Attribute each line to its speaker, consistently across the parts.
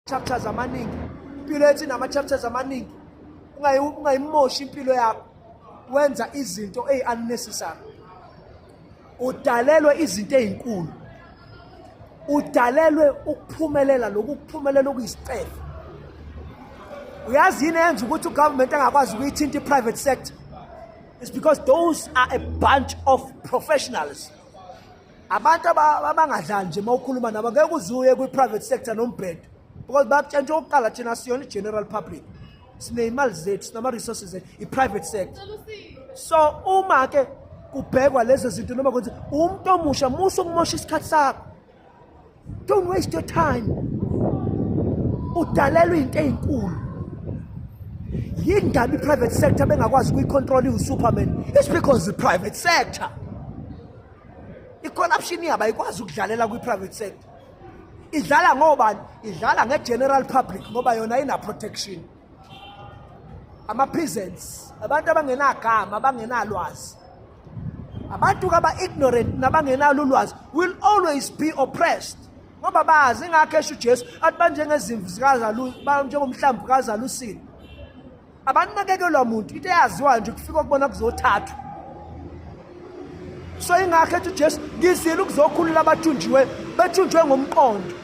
Speaker 1: Chapters amaningi, impilo yethu inama-chapters amaningi. Ungayimoshi impilo yakho wenza izinto eyi-unnecessary. Udalelwe izinto ey'nkulu, udalelwe ukuphumelela. Lokhu kuphumelela okuyisicefe, uyazi yini eyenza ukuthi ugovernment angakwazi ukuyithinta i-private sector? It's because those are a bunch of professionals, abantu abangadlali nje. Uma ukhuluma nabo, ngeke uzuye kwi-private sector nombhedo, because bakutshela nje okokuqala, thina siyona i-general public, siney'mali zethu, sinama-resources zethu, i-private sector. So uma-ke kubhekwa lezo zinto, noma kwenze umuntu omusha, musa ukumosha isikhathi sakho. Don't waste your time. Udalelwe into ey'nkulu. Yindaba i-private sector bengakwazi ukuyicontrol iwu-superman? It's because the private sector, i-corruption yabo ayikwazi ukudlalela kwi-private sector. Idlala ngobani? Idlala nge-general public, ngoba yona ina-protection. Ama-peasants, abantu abangenagama, abangenalwazi, abantu aba-ignorant nabangenalo ulwazi will always be oppressed, ngoba bazi. Ingakho esho uJesu athi banjengezimvu zikazalu, banjengomhlambi kazalusile, abanakekelwa muntu. Into eyaziwayo nje kufika kubona kuzothathwa. So ingakho ethi uJesu, "Ngizile ukuzokhulula abathunjiwe." Bethunjwe ngomqondo.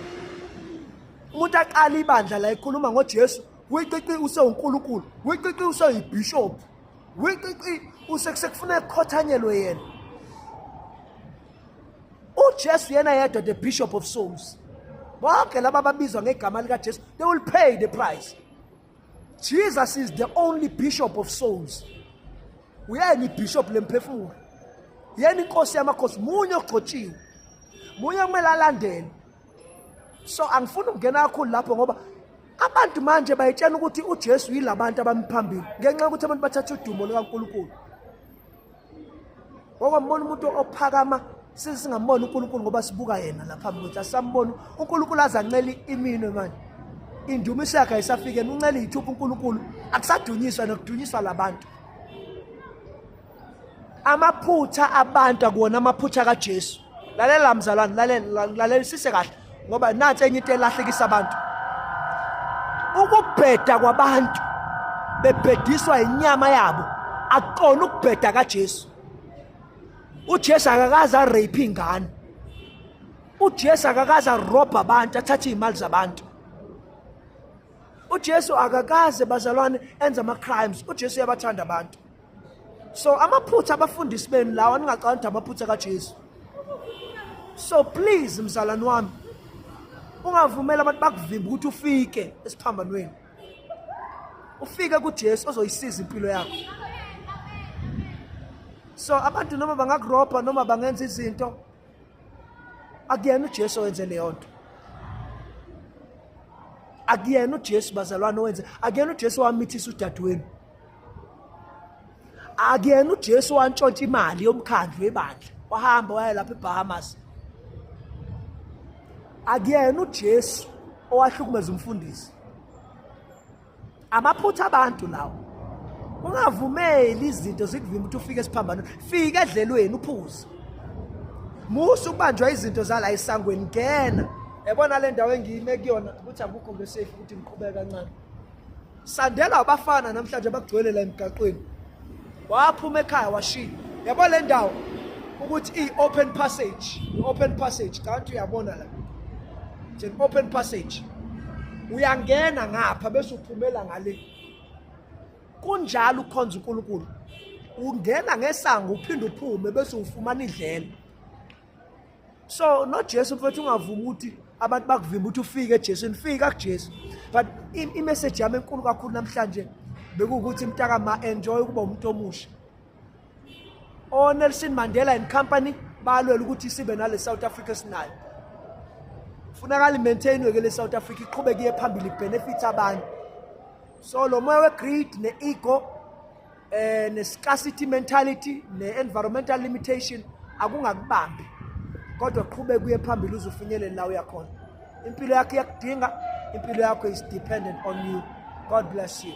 Speaker 1: Umuntu aqala ibandla la, ekhuluma ngoJesu, wicici usewuNkulunkulu, wicici useyibishop, wicici usekufuneka kukhotanyelwe yena. UJesu yena yedwa, the Bishop of souls. Bonke laba ababizwa ngegama likaJesu, they will pay the price. Jesus is the only Bishop of souls. Uyena ibishop lemphefumulo, yena inkosi yamakhosi, munye ogcotshiwe, munye kumele alandele. So angifuni ukungena kakhulu lapho, ngoba abantu manje bayitshela ukuthi uJesu yilabantu abamphambili, ngenxa yokuthi abantu bathatha udumo likaNkulunkulu. Ngokwambona umuntu ophakama, sesingambona uNkulunkulu ngoba sibuka yena lapha phambi kwethu. Asambona uNkulunkulu azancela iminwe manje, indumiso yakhe ayisafike, uncela iy'thupha uNkulunkulu, akusadunyiswa nokudunyiswa labantu. Amaphutha abantu akuwona amaphutha kaJesu. Lalela mzalwane, lalela, lalelisise kahle, ngoba nansi enye into elahlekisa abantu: ukubheda kwabantu bebhediswa inyama yabo akukona ukubheda kaJesu. UJesu akakaze arape ingane. UJesu akakaze arobha abantu, athathe iy'mali zabantu. UJesu akakaze, bazalwane, enza ama-crimes. UJesu uyabathanda abantu. So amaphutha abafundisi benu lawa, ningacabanga ukuthi amaphutha kaJesu. So please, mzalwane wami, ungavumeli abantu bakuvimba ukuthi ufike esiphambanweni, ufike kuJesu ozoyisiza impilo yakho. So abantu noma bangakurobha, noma bangenza izinto, akuyena uJesu owenze leyo nto. Akuyena uJesu, bazalwane, owenze. Akuyena uJesu owamithisa udadewenu. Akuyena uJesu wantshontsha imali yomkhandlu webandla, wahamba waya lapha eBahamas. Akuyena uJesu owahlukumeza umfundisi. Amaphutha abantu lawo. Ungavumeli izinto zikuvimba ukuthi ufike esiphambanweni. Fika edlelweni uphuze. Musa ukubanjwa izinto zala esangweni, ngena. Yabona le ndawo engiyime kuyona, ukuthi akukho ngesafe ukuthi ngiqhubeke kancane. Sandela abafana namhlanje abagcwele la emgaqweni, waphuma ekhaya washiya. Yabo le ndawo ukuthi iyi-open passage, i-open passage, kanti uyabona la, it's an open passage. Uyangena ngapha bese uphumela ngale. Kunjalo ukukhonza uNkulunkulu, ungena ngesango, uphinde uphume, bese ufumana idlela. So noJesu, mfethu, ungavumi ukuthi abantu bakuvimba ukuthi ufike eJeswini. Fika kuJesu. But imessage yami enkulu kakhulu namhlanje bekuwukuthi, mntaka ma, enjoy ukuba umuntu omusha. O Nelson Mandela and company balwela ukuthi sibe nale South Africa esinayo. Funakala imaintainwe ke le South Africa, iqhubeke iye phambili, benefit abantu. So lo moya we-greed ne-ego, ne-scarcity mentality, ne-environmental limitation akungakubambi, kodwa qhubeka uye phambili uze ufinyelele la uyakhona. Impilo yakho iyakudinga. Impilo yakho is dependent on you. God bless you.